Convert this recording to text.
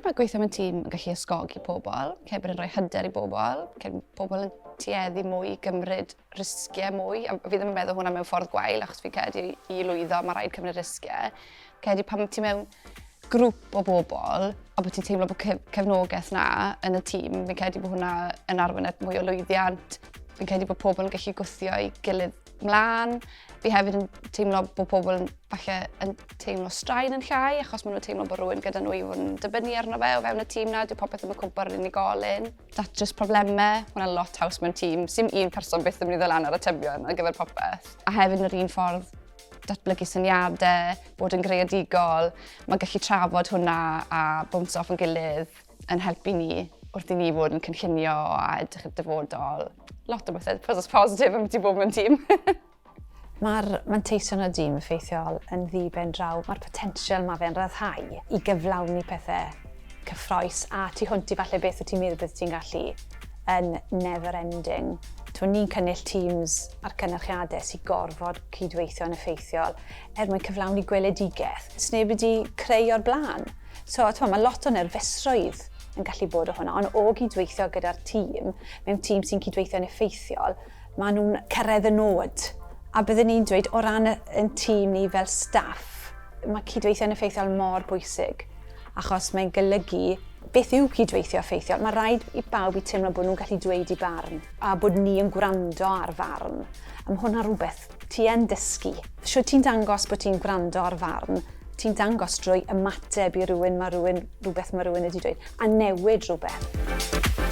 Credu mae gweithio mewn tîm yn gallu ysgogi pobl, credu bod yn rhoi hyder i bobl, credu pobl yn tueddu mwy i gymryd risgiau mwy, a fi ddim yn meddwl hwnna mewn ffordd gwael, achos fi'n credu i lwyddo mae rhaid cymryd risgiau. Credu pan ti mewn grŵp o bobl a bod ti'n teimlo bod cefnogaeth na yn y tîm, fi'n credu bod hwnna yn arwain at mwy o lwyddiant. Fi'n credu bod pobl yn gallu gwthio i gilydd mlaen. Fi hefyd yn teimlo bod pobl yn, falle yn teimlo straen yn llai achos maen nhw'n teimlo bod rhywun gyda nhw i fod yn dibynnu arno fe o fewn y tîm na, dyw popeth ddim yn cwmpo ar yr unigolyn. Datrys problemau, hwnna lot haws mewn tîm. Sim un person byth yn mynd i ddod lan ar atebion ar gyfer popeth. A hefyd yn yr un ffordd, datblygu syniadau, bod yn greadigol, mae gallu trafod hwnna a bounce off yn gilydd yn helpu ni wrth i ni fod yn cynllunio a edrych i'r dyfodol. Lot o bethau positif am ti bod mewn tîm. Mae'r manteision o dîm effeithiol yn ddi-ben draw. Mae'r potensial mae fe'n ryddhau i gyflawni pethau cyffroes a tu hwnt i falle beth wyt ti'n meddwl bydd ti'n gallu yn never ending. T'mo' ni'n cynnull teams a'r cynyrchiadau sy'n gorfod cydweithio'n effeithiol er mwyn cyflawni gweledigaeth sneb wedi creu o'r blaen. So, t'mo', mae lot o nerfusrwydd yn gallu bod o hwnna, ond o gydweithio gyda'r tîm, mewn tîm sy'n cydweithio'n effeithiol, maen nhw'n cyrraedd y nod. A byddwn ni'n dweud, o ran yn tîm ni fel staff, mae cydweithio'n effeithiol mor bwysig, achos mae'n golygu beth yw cydweithio effeithiol. Mae rhaid i bawb i teimlo bod nhw'n gallu dweud i barn, a bod ni yn gwrando ar farn. A mae hwnna rhywbeth ti yn dysgu. Shwt ti'n dangos bod ti'n gwrando ar farn, ti'n dangos drwy ymateb i rywun mae rhywun, rhywbeth mae rhywun wedi dweud, a newid rhywbeth.